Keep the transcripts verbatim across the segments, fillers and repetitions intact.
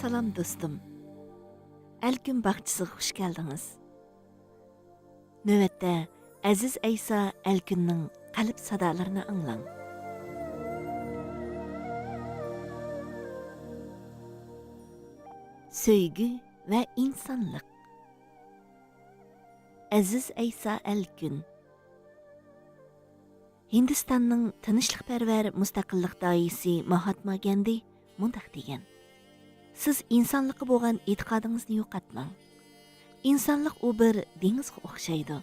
سالام دوستۇم. ئەلكۈن باغچىسىغا خۇش كەلدىڭىز. نۆۋەتتە ئەزىز ئەيسا ئەلكۈننىڭ قەلب سادالىرىنى ئاڭلاڭ. سۆيگۈ ۋە ئىنسانلىق. ئەزىز ئەيسا ئەلكۈن. ھىندىستاننىڭ تىنچلىقپەرۋەر مۇستەقىللىق داھىيسى ماھاتما گاندى مۇنداق دېگەن: «سىز ئىنسانلىققا بولغان ئېتىقادىڭىزنى يوقاتماڭ. ئىنسانلىق ئۇ بىر دېڭىزغا ئوخشايدۇ.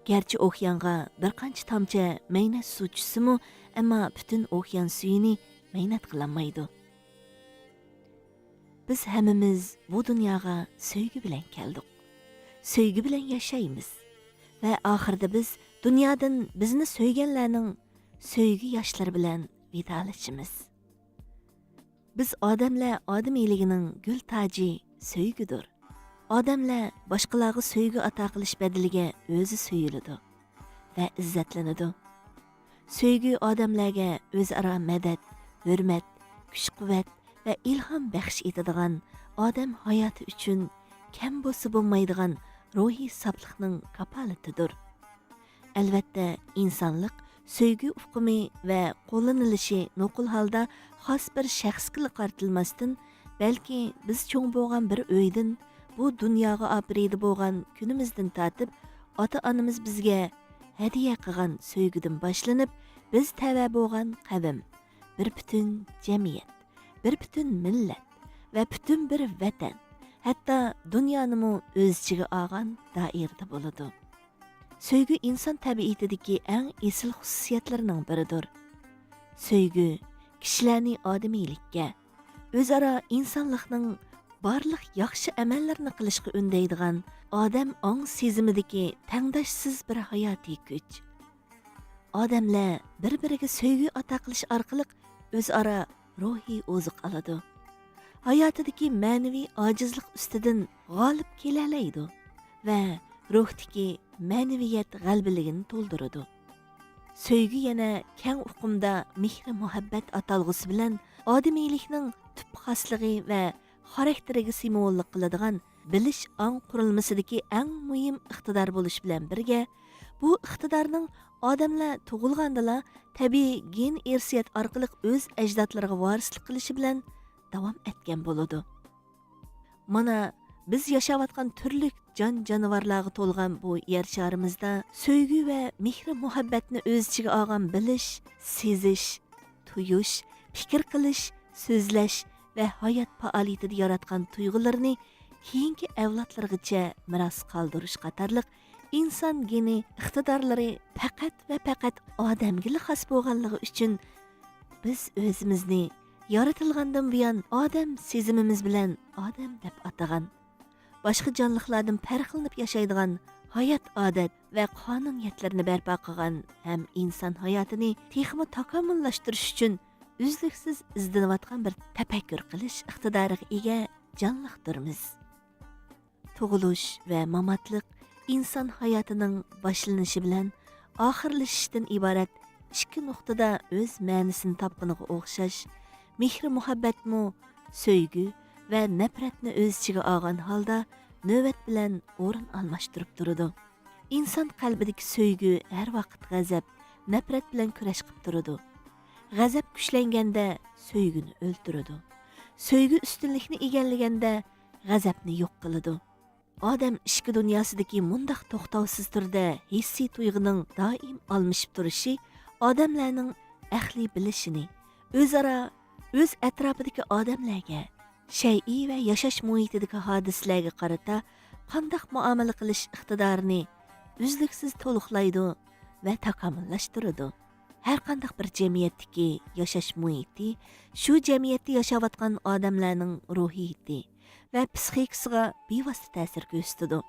گەرچە ئوكيانغا بىر قانچە تامچە مەينەت سۇ چۈشسىمۇ، ئەمما پۈتۈن ئوكيان سۈيىنى مەينەت قىلالمايدۇ.» بىز ھەممىمىز بۇ دۇنياغا سۆيگۈ بىلەن كەلدۇق. سۆيگۈ بىلەن ياشايمىز. ۋە ئاخىرىدا بىز دۇنيادىن بىزنى سۆيگەنلەرنىڭ سۆيگۈ ياشلىرى بىلەن ۋىدالىشىمىز. بىز ئادەملەر ئادىمىيلىكىنىڭ گۈل تاجى سۆيگۈدۇر. ئادەملەر باشقىلارغا سۆيگۈ ئاتا قىلىش بەدىلىگە ئۆزى سۆيۈلىدۇ ۋە ئىززەتلىنىدۇ. سۆيگۈ ئادەملەرگە ئۆزئارا مەدەت، ھۆرمەت، كۈچ-قۇۋۋەت ۋە ئىلھام بەخش ئېتىدىغان، ئادەم ھاياتى ئۈچۈن كەم بولسا بولمايدىغان روھىي ساپلىقنىڭ كاپالىتىدۇر. ئەلۋەتتە، ئىنسانلىق سۆيگۈ ئۇقۇمى ۋە قوللىنىلىشى نوقۇل ھالدا خاس بىر شەخسكىلا قارىتىلماستىن، بەلكى بىز چوڭ بولغان بىر ئۆيدىن، بۇ دۇنياغا ئاپىرىدە بولغان كۈنىمىزدىن تارتىپ، ئاتا-ئانىمىز بىزگە ھەدىيە قىلغان سۆيگۈدىن باشلىنىپ، بىز تەۋە بولغان قەۋم، بىر پۈتۈن جەمئىيەت، بىر پۈتۈن مىللەت ۋە پۈتۈن بىر ۋەتەن، ھەتتا دۇنيانىمۇ ئۆز ئىچىگە ئالغان دائىرىدە بولىدۇ. سۆيگۈ ئىنسان تەبىئىتىدىكى ئەڭ ئېسىل خۇسۇسىيەتلىرىنىڭ بىرىدۇر. سۆيگۈ كىشىلەرنى ئادىمىيلىككە، ئۆزئارا ئىنسانلىقنىڭ بارلىق ياخشى ئەمەللىرىنى قىلىشقا ئۈندەيدىغان ئادەم ئاڭ سېزىمىدىكى تەڭداشسىز بىر ھاياتىي كۈچ. ئادەملەر بىر-بىرىگە سۆيگۈ ئاتا قىلىش ئارقىلىق ئۆزئارا روھىي ئوزۇق ئالىدۇ. ھاياتىدىكى مەنىۋى ئاجىزلىق ئۈستىدىن غالىب كېلەلەيدۇ ۋە روھتىكى مەنىۋىيەت غەلىبىلىكىنى تولدۇرىدۇ. سۆيگۈ يەنە كەڭ ئۇقۇمدا مېھرى-مۇھەببەت ئاتالغۇسى بىلەن ئادىمىيلىكنىڭ تۈپ خاسلىقى ۋە خاراكتېرىگە سىمۋوللۇق قىلىدىغان بىلىش ئاڭ قۇرۇلمىسىدىكى ئەڭ مۇھىم ئىقتىدار بولۇش بىلەن بىرگە، بۇ ئىقتىدارنىڭ ئادەملەر تۇغۇلغاندىلا تەبىئىي گېن ئىرسىيەت ئارقىلىق ئۆز ئەجدادلىرىغا ۋارىسلىق قىلىشى بىلەن داۋام ئەتكەن بولىدۇ. مانا، بىز ياشاۋاتقان تۈرلۈك جان-جانىۋارلارغا تولغان بۇ يەر شارىمىزدا سۆيگۈ ۋە مېھرى-مۇھەببەتنى ئۆز ئىچىگە ئالغان بىلىش، سېزىش، تۇيۇش، پىكىر قىلىش، سۆزلەش ۋە ھايات پائالىيىتىدە ياراتقان تۇيغۇلىرىنى كېيىنكى ئەۋلادلىرىغىچە مىراس قالدۇرۇش قاتارلىق ئىنسان گېنى ئىقتىدارلىرى پەقەت ۋە پەقەت ئادەمگىلا خاس بولغانلىقى ئۈچۈن، بىز ئۆزىمىزنى يارىتىلغاندىن بۇيان ئادەم سېزىمىمىز بىلەن ئادەم دەپ ئاتىغان، باشقا جانلىقلاردىن پەرقلىنىپ ياشايدىغان ھايات ئادەت ۋە قانۇنىيەتلىرىنى بەرپا قىلغان ھەم ئىنسان ھاياتىنى تېخىمۇ تاكامۇللاشتۇرۇش ئۈچۈن ئۈزلۈكسىز ئىزدىنىۋاتقان بىر تەپەككۇر قىلىش ئىقتىدارىغا ئىگە جانلىقتۇرمىز. تۇغۇلۇش ۋە ماماتلىق ئىنسان ھاياتىنىڭ باشلىنىشى بىلەن ئاخىرلىشىشتىن ئىبارەت ئىككى نۇقتىدا ئۆز مەنىسىنى تاپقىنىغا ئوخشاش، مېھرى-مۇھەببەتمۇ سۆيگۈ ۋە نەپرەتنى ئۆز ئىچىگە ئالغان ھالدا نۆۋەت بىلەن ئورۇن ئالماشتۇرۇپ تۇرىدۇ. ئىنسان قەلبىدىكى سۆيگۈ ھەر ۋاقىت غەزەپ، نەپرەت بىلەن كۈرەش قىلىپ تۇرىدۇ. غەزەپ كۈچلەنگەندە سۆيگۈنى ئۆلتۈرىدۇ. سۆيگۈ ئۈستۈنلۈكنى ئىگىلىگەندە غەزەپنى يوق قىلىدۇ. ئادەم ئىچكى دۇنياسىدىكى مۇنداق توختاۋسىز تۈردە ھېسسىي تۇيغۇنىڭ دائىم ئالمىشىپ تۇرۇشى ئادەملەرنىڭ ئەقلىي بىلىشىنى، ئۆزئارا، ئۆز ئەتراپىدىكى ئادەملەرگە، شەيئى ۋە ياشاش مۇھىتىدىكى ھادىسىلەرگە قارىتا قانداق مۇئامىلە قىلىش ئىقتىدارىنى ئۈزلۈكسىز تولۇقلايدۇ ۋە تاكامۇللاشتۇرىدۇ. ھەرقانداق بىر جەمئىيەتتىكى ياشاش مۇھىتى شۇ جەمئىيەتتە ياشاۋاتقان ئادەملەرنىڭ روھىيىتى ۋە پىسخىكىسىغا بىۋاسىتە تەسىر كۆرسىتىدۇ.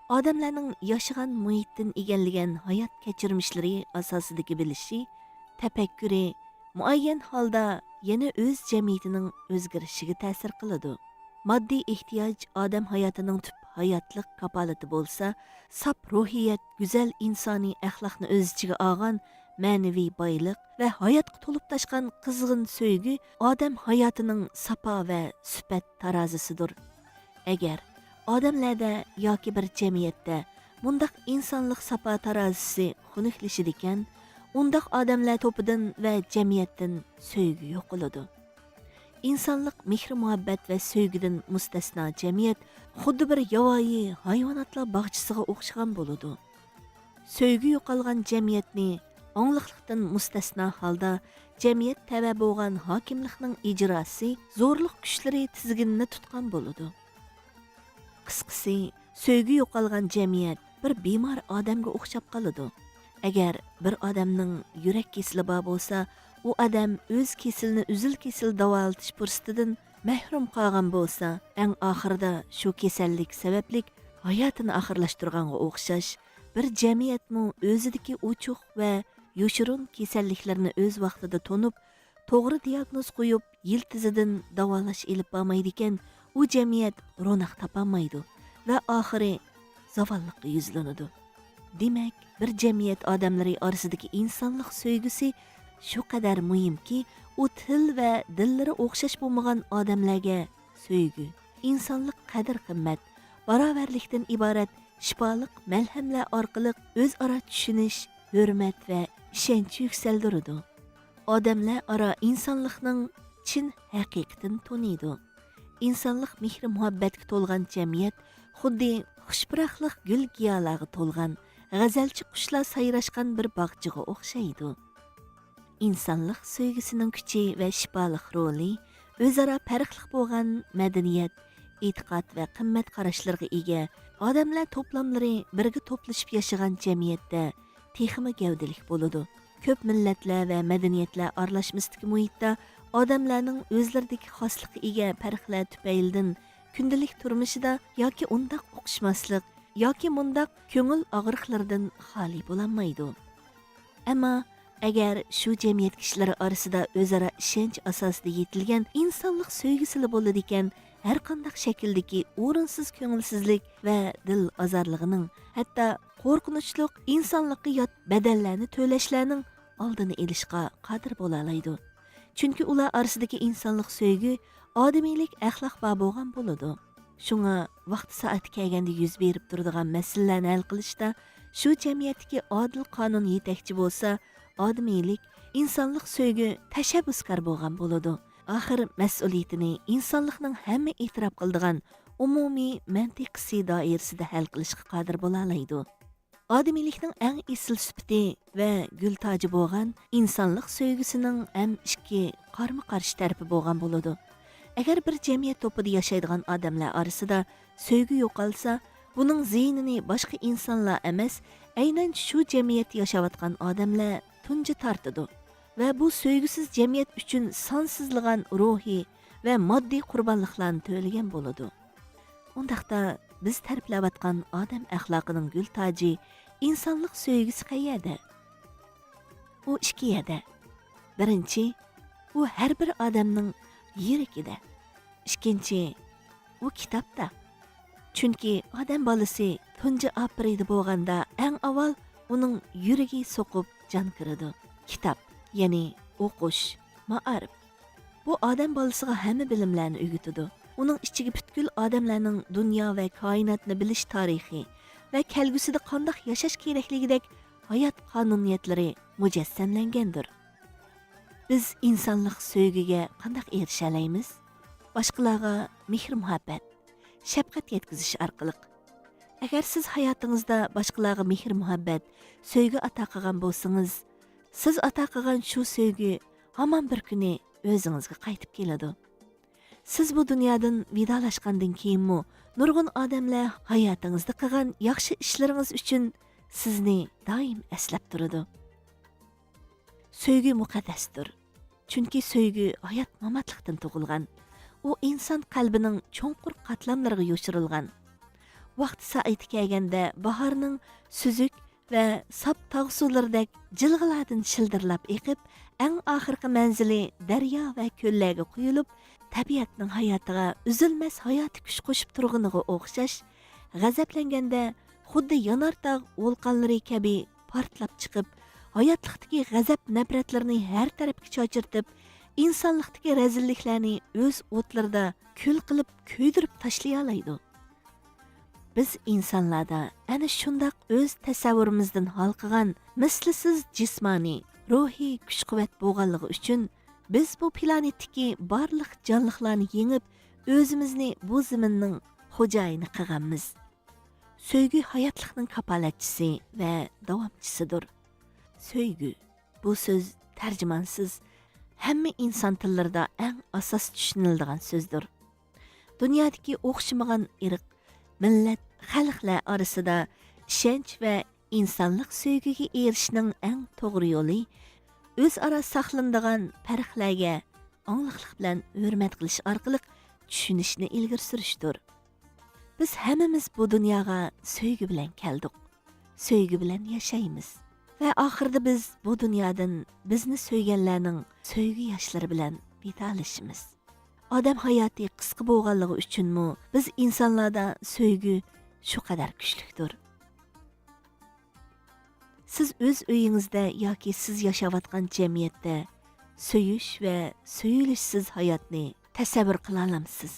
ئادەملەرنىڭ ياشىغان مۇھىتتىن ئىگىلىگەن ھايات كەچۈرمىشلىرى ئاساسىدىكى بىلىشى، تەپەككۇرى مۇئەييەن ھالدا يەنە ئۆز جەمئىيىتىنىڭ ئۆزگىرىشىگە تەسىر قىلىدۇ. ماددىي ئېھتىياج ئادەم ھاياتىنىڭ تۈپ ھاياتلىق كاپالىتى بولسا، ساپ روھىيەت، گۈزەل ئىنسانىي ئەخلاقنى ئۆز ئىچىگە ئالغان مەنىۋى بايلىق ۋە ھاياتقا تولۇپ تاشقان قىزغىن سۆيگۈ ئادەم ھاياتىنىڭ ساپا ۋە سۈپەت تارازىسىدۇر. ئەگەر ئادەملەردە ياكى بىر جەمئىيەتتە مۇنداق ئىنسانلىق ساپا تارازىسى خۇنۈكلىشىدىكەن، ئۇنداق ئادەملەر توپىدىن ۋە جەمئىيەتتىن سۆيگۈ يوقىلىدۇ. ئىنسانلىق مېھرى-مۇھەببەت ۋە سۆيگۈدىن مۇستەسنا جەمئىيەت خۇددى بىر ياۋايى ھايۋاناتلار باغچىسىغا ئوخشىغان بولىدۇ. سۆيگۈ يوقالغان جەمئىيەتنى ئاڭلىقلىقتىن مۇستەسنا ھالدا جەمئىيەت تەۋە بولغان ھاكىملىقنىڭ ئىجراسى زورلۇق كۈچلىرى تىزگىنىنى تۇتقان بولىدۇ. قىسقىسى، سۆيگۈ يوقالغان جەمئىيەت بىر بىمار ئادەمگە ئوخشاپ قالىدۇ. ئەگەر بىر ئادەمنىڭ يۈرەك كېسىلى بار بولسا، ئۇ ئادەم ئۆز كېسىلىنى ئۈزۈل-كېسىل داۋالىتىش پۇرسىتىدىن مەھرۇم قالغان بولسا، ئەڭ ئاخىرىدا شۇ كېسەللىك سەۋەبلىك ھاياتىنى ئاخىرلاشتۇرغانغا ئوخشاش، بىر جەمئىيەتمۇ ئۆزىدىكى ئوچۇق ۋە يوشۇرۇن كېسەللىكلىرىنى ئۆز ۋاقتىدا تونۇپ، توغرا دىياگنوز قويۇپ، يىلتىزىدىن داۋالاش ئېلىپ بارمايدىكەن، ئۇ جەمئىيەت روناق تاپالمايدۇ ۋە ئاخىرى زاۋاللىققا يۈزلىنىدۇ. دېمەك، بىر جەمئىيەت ئادەملىرى ئارىسىدىكى ئىنسانلىق سۆيگۈسى شۇ قەدەر مۇھىمكى، ئۇ تىل ۋە دىللىرى ئوخشاش بولمىغان ئادەملەرگە سۆيگۈ، ئىنسانلىق قەدىر-قىممەت، باراۋەرلىكتىن ئىبارەت شىپالىق مەلھەملەر ئارقىلىق ئۆزئارا چۈشىنىش، ھۆرمەت ۋە ئىشەنچ يۈكسەلدۈرىدۇ. ئادەملەر ئارا ئىنسانلىقنىڭ چىن ھەقىقىتىنى تونۇيدۇ. ئىنسانلىق مېھرى-مۇھەببەتكە تولغان جەمئىيەت خۇددى خۇش پۇراقلىق گۈل-گىيالارغا تولغان، غەزەلچى قۇشلار سايراشقان بىر باغچىغا ئوخشايدۇ. ئىنسانلىق سۆيگۈسىنىڭ كۈچى ۋە شىپالىق رولى ئۆزئارا پەرقلىق بولغان مەدەنىيەت، ئېتىقاد ۋە قىممەت قاراشلىرىغا ئىگە ئادەملەر توپلاملىرى بىرگە توپلىشىپ ياشىغان جەمئىيەتتە تېخىمۇ گەۋدىلىك بولىدۇ. كۆپ مىللەتلەر ۋە مەدەنىيەتلەر ئارىلاشمىسىدىكى مۇھىتتا ئادەملەرنىڭ ئۆزلىرىدىكى خاسلىققا ئىگە پەرقلەر تۈپەيلىدىن كۈندىلىك تۇرمۇشىدا ياكى ئۇنداق ئۇقۇشماسلىق، ياكى مۇنداق كۆڭۈل ئاغرىقلىرىدىن خالىي بولالمايدۇ. ئەمما ئەگەر شۇ جەمئىيەت كىشىلىرى ئارىسىدا ئۆزئارا ئىشەنچ ئاساسىدا يېتىلگەن ئىنسانلىق سۆيگۈسىلا بولىدىكەن، ھەرقانداق شەكىلدىكى ئورۇنسىز كۆڭۈلسىزلىك ۋە دىل ئازارلىقىنىڭ، ھەتتا قورقۇنچلۇق ئىنسانلىققا يات بەدەللەرنى تۆلەشلەرنىڭ ئالدىنى ئېلىشقا قادىر بولالايدۇ. چۈنكى ئۇلار ئارىسىدىكى ئىنسانلىق سۆيگۈ، ئادىمىيلىك ئەخلاق بار بولغان بولىدۇ. شۇڭا ۋاقتى سائەتى كەلگەندە يۈز بېرىپ تۇرىدىغان مەسىلىلەرنى ھەل قىلىشتا شۇ جەمئىيەتتىكى ئادىل قانۇن يېتەكچى بولسا، ئادىمىيلىك، ئىنسانلىق سۆيگۈ تەشەببۇسكار بولغان بولىدۇ. ئاخىر مەسئۇلىيىتىنى ئىنسانلىقنىڭ ھەممە ئېتىراپ قىلىدىغان ئومۇمىي مەنتىقىسى دائىرىسىدە ھەل قىلىشقا قادىر بولالايدۇ. ئادىمىيلىكنىڭ ئەڭ ئېسىل سۈپىتى ۋە گۈل تاجى بولغان ئىنسانلىق سۆيگۈسىنىڭ ھەم ئىككى قارمۇ قارشى تەرىپى بولغان بولىدۇ. ئەگەر بىر جەمئىيەت توپىدا ياشايدىغان ئادەملەر ئارىسىدا سۆيگۈ يوقالسا، بۇنىڭ زىيىنىنى باشقا ئىنسانلار ئەمەس، ئەينەن شۇ جەمئىيەتتە ياشاۋاتقان ئادەملەر تۇنجى تارتىدۇ ۋە بۇ سۆيگۈسىز جەمئىيەت ئۈچۈن سانسىزلىغان روھىي ۋە ماددىي قۇربانلىقلارنى تۆلىگەن بولىدۇ. ئۇنداقتا بىز تەرىپلەۋاتقان ئادەم ئەخلاقىنىڭ گۈل تاجى، ئىنسانلىق سۆيگۈسى قەيەردە؟ ئۇ ئىككى يەردە. بىرىنچى، ئۇ ھەر بىر ئادەمنىڭ يۈرىكىدە. ئىككىنچى، ئۇ كىتابتا. چۈنكى ئادەم بالىسى تۇنجى ئاپىرىدە بولغاندا، ئەڭ ئاۋۋال ئۇنىڭ يۈرىكى سوقۇپ جان كىرىدۇ. كىتاب، يەنى ئوقۇش، مائارىپ. بۇ ئادەم بالىسىغا ھەممە بىلىملەرنى ئۆگىتىدۇ. ئۇنىڭ ئىچىگە پۈتكۈل ئادەملەرنىڭ دۇنيا ۋە كائىناتنى بىلىش تارىخى ۋە كەلگۈسىدە قانداق ياشاش كېرەكلىكىدەك ھايات قانۇنىيەتلىرى مۇجەسسەملەنگەندۇر. بىز ئىنسانلىق سۆيگۈگە قانداق ئېرىشەلەيمىز؟ باشقىلارغا مېھىر-مۇھەببەت، شەپقەت يەتكۈزۈش ئارقىلىق. ئەگەر سىز ھاياتىڭىزدا باشقىلارغا مېھىر-مۇھەببەت، سۆيگۈ ئاتا قىلغان بولسىڭىز، سىز ئاتا قىلغان شۇ سۆيگۈ ھامان بىر كۈنى ئۆزىڭىزگە قايتىپ كېلىدۇ. سىز بۇ دۇنيادىن ۋىدالاشقاندىن كېيىنمۇ نۇرغۇن ئادەملەر ھاياتىڭىزدا قىلغان ياخشى ئىشلىرىڭىز ئۈچۈن سىزنى دائىم ئەسلەپ تۇرىدۇ. سۆيگۈ مۇقەددەستۇر. چۈنكى سۆيگۈ ھايات-ماماتلىقتىن تۇغۇلغان. ئۇ ئىنسان قەلبىنىڭ چوڭقۇر قاتلاملىرىغا يوشۇرۇلغان. ۋاقتى سائىتى كەلگەندە باھارنىڭ سۈزۈك ۋە ساپ تاغ سۇلىرىدەك جىلغىلاردىن شىلدىرلاپ ئېقىپ، ئەڭ ئاخىرقى مەنزىلى دەريا ۋە كۆللەرگە قۇيۇلۇپ، تەبىئەتنىڭ ھاياتىغا ئۈزۈلمەس ھاياتىي كۈچ قوشۇپ تۇرغىنىغا ئوخشاش، غەزەپلەنگەندە خۇددى يانارتاغ ۋولقانلىرى كەبى پارتلاپ چىقىپ، ھاياتلىقتىكى غەزەپ-نەپرەتلىرىنى ھەر تەرەپكە چاچرىتىپ، ئىنسانلىقتىكى رەزىللىكلەرنى ئۆز ئوتلىرىدا كۈل قىلىپ كۆيدۈرۈپ تاشلىيالايدۇ. بىز ئىنسانلاردا ئەنە شۇنداق ئۆز تەسەۋۋۇرىمىزدىن ھالقىغان مىسلىسىز جىسمانىي، روھىي كۈچ-قۇۋۋەت بولغانلىقى ئۈچۈن، بىز بۇ پلانېتتىكى بارلىق جانلىقلارنى يېڭىپ، ئۆزىمىزنى بۇ زېمىننىڭ خوجايىنى قىلغانمىز. سۆيگۈ ھاياتلىقنىڭ كاپالەتچىسى ۋە داۋامچىسىدۇر. سۆيگۈ، بۇ سۆز تەرجىمانسىز، ھەممە ئىنسان تىللىرىدا ئەڭ ئاساس چۈشىنىلىدىغان سۆزدۇر. دۇنيادىكى ئوخشىمىغان ئىرق، مىللەت، خەلقلەر ئارىسىدا ئىشەنچ ۋە ئىنسانلىق سۆيگۈگە ئېرىشىشنىڭ ئەڭ توغرا يولى، ئۆزئارا ساقلىنىدىغان پەرقلەرگە ئاڭلىقلىق بىلەن ھۆرمەت قىلىش ئارقىلىق چۈشىنىشنى ئىلگىرى سۈرۈشتۇر. بىز ھەممىمىز بۇ دۇنياغا سۆيگۈ بىلەن كەلدۇق، سۆيگۈ بىلەن ياشايمىز ۋە ئاخىرىدا بىز بۇ دۇنيادىن بىزنى سۆيگەنلەرنىڭ سۆيگۈ ياشلىرى بىلەن ۋىدالىشىمىز. ئادەم ھاياتى قىسقا بولغانلىقى ئۈچۈنمۇ بىز ئىنسانلاردا سۆيگۈ شۇ قەدەر كۈچلۈكتۇر. سىز ئۆز ئۆيىڭىزدە ياكى سىز ياشاۋاتقان جەمئىيەتتە سۆيۈش ۋە سۆيۈلۈشسىز ھاياتنى تەسەۋۋۇر قىلالامسىز؟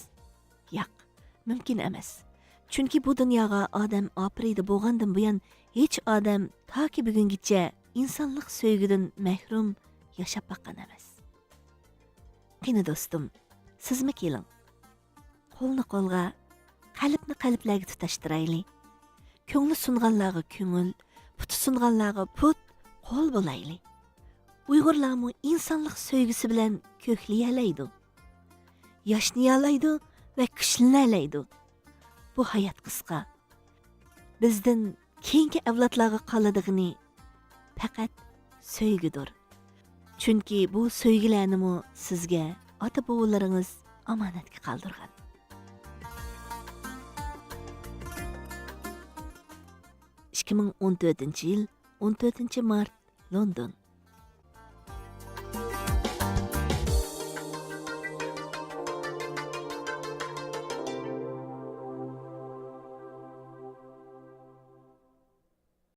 ياق، مۇمكىن ئەمەس. چۈنكى بۇ دۇنياغا ئادەم ئاپىرىدە بولغاندىن بۇيان، ھېچ ئادەم تاكى بۈگۈنگىچە ئىنسانلىق سۆيگۈدىن مەھرۇم ياشاپ باققان ئەمەس. قېنى دوستۇم، سىزمۇ كېلىڭ. قولنى قولغا، قەلبنى قەلبلەرگە تۇتاشتۇرايلى. كۆڭلى سۇنغانلارغا كۆڭۈل، پۇتى سۇنغانلارغا پۇت، قول بولايلى. ئۇيغۇرلارمۇ ئىنسانلىق سۆيگۈسى بىلەن كۆكلىيەلەيدۇ، ياشنىيالايدۇ ۋە كۈچلىنەلەيدۇ. بۇ ھايات قىسقا. بىزدىن كېيىنكى ئەۋلادلارغا قالىدىغىنى پەقەت سۆيگۈدۇر. چۈنكى بۇ سۆيگۈلەرنىمۇ سىزگە ئاتا-بوۋىلىرىڭىز ئامانەتكە قالدۇرغان. ئىككى مىڭ ئون تۆتىنچى يىل، ئون تۆتىنچى مارت، لوندون.